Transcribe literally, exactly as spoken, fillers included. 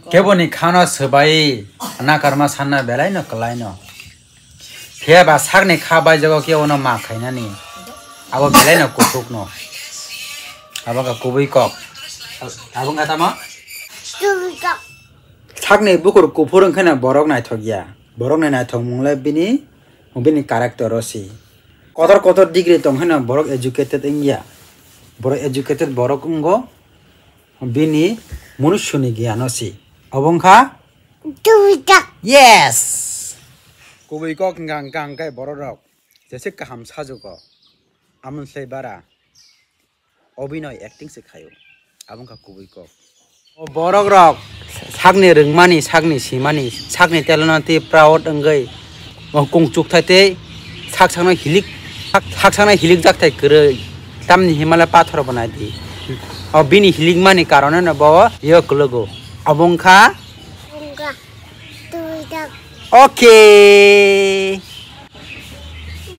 Keboni khano swbai nakarma sanna belaino kwlaino. Phiya ba sakni kha baijago kebono ma khainani. Abo belaino kuthukno. Abo ka kubui kok. Abo wngkha tamo? Sakni bukur kuphur wngkheno borok naithok ya. Borokni naithok mungle bini, bini character o si. Kotor kotor degree tong heno borok educated wngya. Borok educated borok wngo. Bini munusyoni giyano si. Obo wngkha? Yes! Kubui kok wngkha, wngkha, wngkha borok rok. Jese kaham sajugo. Amon sai bara. Obinoi acting se khayo. Abo wngkha kubui kok. O borok rok sakni rwngmani, sakni simani, sakni talent-o tei proud wngwi o kung chukthai tei sak sakno hilik, sak, sak sakno hilik jakthai kwrwi. Tamni himale pathor bo nai di. O bini hilikmani karoneno bo yo kwlwgo. Obo wngkha? Wngkha. Twi dak. Okay.